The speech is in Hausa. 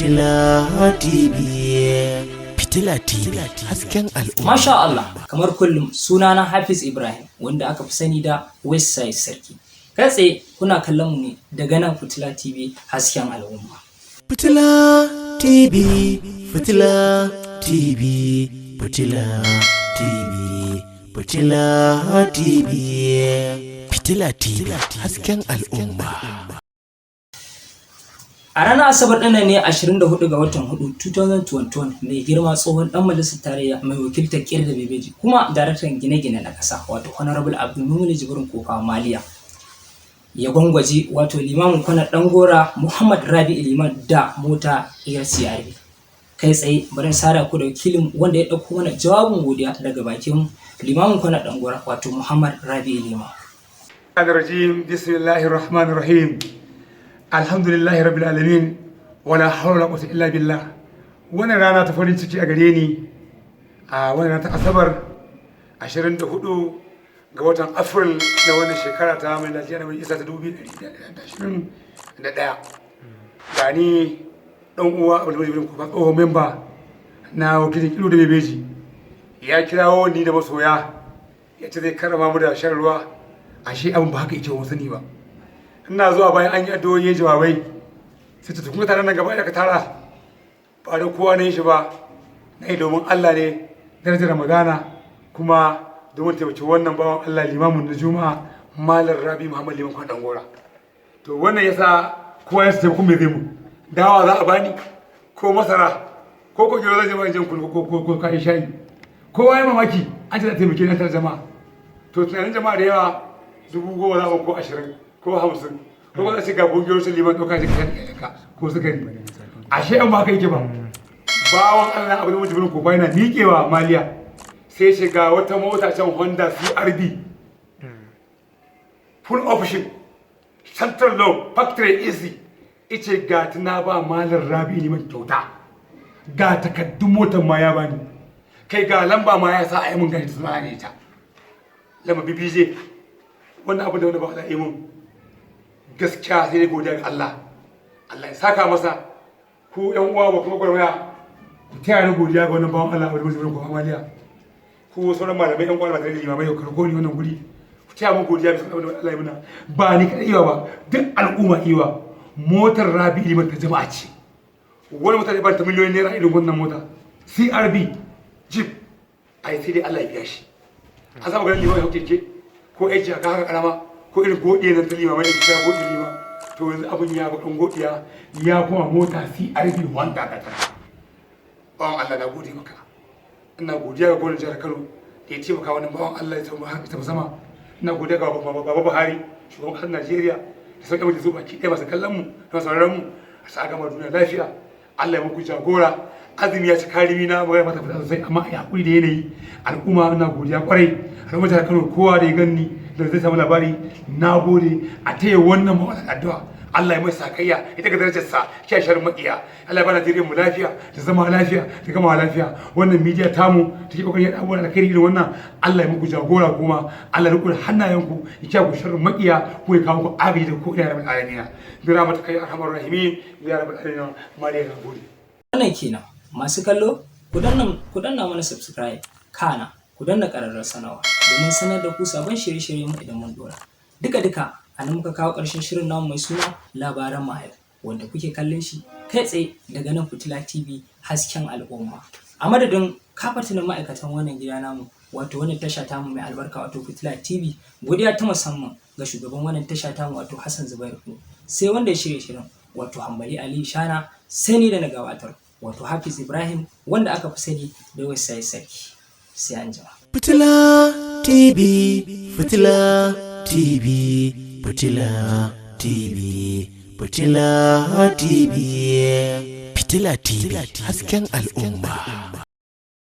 Fitila TV, Fitila TV, hasken al'umma. Masha Allah, kamar kullum sunana Hafiz Ibrahim, wanda aka fi sani da Westside Sarki. Kai tsaye kuna kallon mu ne daga nan Fitila TV, hasken al'umma. Fitila TV, Fitila TV, Fitila TV, Fitila TV, Fitila TV, hasken al'umma. A ranar Asabar ɗin nan ne, 24 ga watan 4 2021, mai girma tsohon ɗan majalisar tarayya mai wakiltar Kiru da Bebeji kuma daraktan gine-gine na ƙasa, wato Honorable Abdulmumini Jibrin Kofa Maliya, ya gwangwaje wato limamin Kwanar Ɗangora Muhammad Rabi'u Liman da mota CRV. Kai tsaye bari in sada ku da wakilin wanda ya ɗauko mana jawabin godiya daga bakin limamin Kwanar Ɗangora, wato Muhammad Rabi'u Liman. الرجيم. بسم الله الرحمن الرحيم. الحمد لله رب العالمين ولا حول ولا قوة إلا بالله. Wannan rana ta farin ciki a gare ni, a wannan rana ta Asabar, 24 ga watan Afril na wannan shekara ta mai lafiya na mai isa ta 2021, ga ni dan uwa Abdul Kofa, tsohon memba na wakilin Kiru da Bebeji, ya kirawo ni da masoya, ya ce zai karrama mu da shan ruwa. Ashe abin ba haka yake, wa sani ba. Ina zuwa, bayan an yi addu'o'i, jawabai, sai ta kuma taron nan gaba da ka tara ba da kowa ne shi ba, na yi domin Allah ne, darajar Ramadana, kuma domin taimaki wannan bawan Allah, limamin na Juma'a, Malam Rabi Muhammad Liman Kwanar Gora. To wannan yasa kowa ya taimako. Me zai mu dawa za a bani, ko masara, ko gero zai je ba jin kunu, ko kayan shayi? Kowa ya mamaki, an ce za a taimake ni jama'a. To tunanin jama'a da yawa 10,000 za a ko 20 ko 50, ko ba za su ga bugiyar su liman ɗauka jikin iyalanka ko sukari. Ashe an ba haka yake ba. Bawan Allah abu da mutum ko yana miƙewa maliya, sai shiga wata mota can, Honda CRV, full option, central lock, factory AC. Ice ga tuna ba Malam Rabi ne kyauta, ga takaddun motar ma ya bani, kai ga lamba ma ya sa a yi mun, gashi suna ne ta lamba BBJ. Wannan abu da wani ba za a yi mun, gaskiya sai dai godiya ga Allah. Allah ya saka masa. Ku yan uwa ba kuma gwarmaya, ku taya ni godiya ga wannan bawan Allah wani mutum ko amaliya, ku sauran malamai, yan uwa da limamai, ku karko ni wannan guri, ku taya mu godiya bisa abin da Allah ya muna. Ba ni kadai iwa ba, duk al'umma iwa. Motar Rabi Liman ta jama'a ce. Wani mutane ba ta miliyoyin naira irin wannan mota CRV Jeep, ai sai dai Allah ya biya shi. An saba ganin liman ya hau keke ko aiki haka haka karama, ko irin godiya nan ta limamai da kira godiya lima. To yanzu abin ya bakan godiya ya kuma mota CRV Honda ka tara. Bawan Allah, na gode maka. Ina godiya ga gwamnatin jihar Kano da ya taimaka wannan bawan Allah ya tafi sama. Ina godiya ga Baba Buhari, shugaban kasar Najeriya, da sauƙin majalisu baki ɗaya masu kallon mu da masu sauraron mu. A sa gama duniya lafiya. Allah ya muku jagora. Azumi ya ci karimi na magana mata fita sosai, amma a hakuri da yanayi. Al'umma, ina godiya kwarai. Al'umma jihar Kano, kowa da ya ganni da zai samu labari, na gode. A taya wannan mawalan addu'a, Allah ya mai sakayya, ita ga darajarsa shi sharrin makiya. Allah ya ba Najeriya mu lafiya da zama lafiya da gama lafiya. Wannan media tamu take kokarin yada abubuwan alkhairi irin wannan, Allah ya muku jagora, kuma Allah ya riko hannayenku, ya kiyaye ku sharrin makiya, ko ya kawo ku agaji da ko ina rabbil alamin bi rahmatika ya arhamar rahimin ya rabbal alamin. Mariya, na gode. Wannan kenan. Masu kallo, ku danna mana subscribe, kana ku danna ƙararrawar sanarwa domin sanar da ku sabon shirye-shiryen mu idan mun dora. Duka duka a nan muka kawo ƙarshen shirin namu mai suna Labaran Mahaifa, wanda kuke kallon shi kai tsaye daga nan Fitila TV, hasken al'umma. A madadin kafatanin ma'aikatan wannan gida namu, wato wannan tasha tamu mai albarka, wato Fitila TV, godiya ta musamman ga shugaban wannan tasha tamu, wato Hassan Zubairu, sai wanda ya shirya shirin, wato Hambali Ali Shana, sai ni da na gabatar, wato Hafiz Ibrahim, wanda aka fi sani da Westside Sarki. Sai an jima. Fitila TV, Fitila TV, Fitila TV, Fitila TV, Fitila TV, hasken al'umma.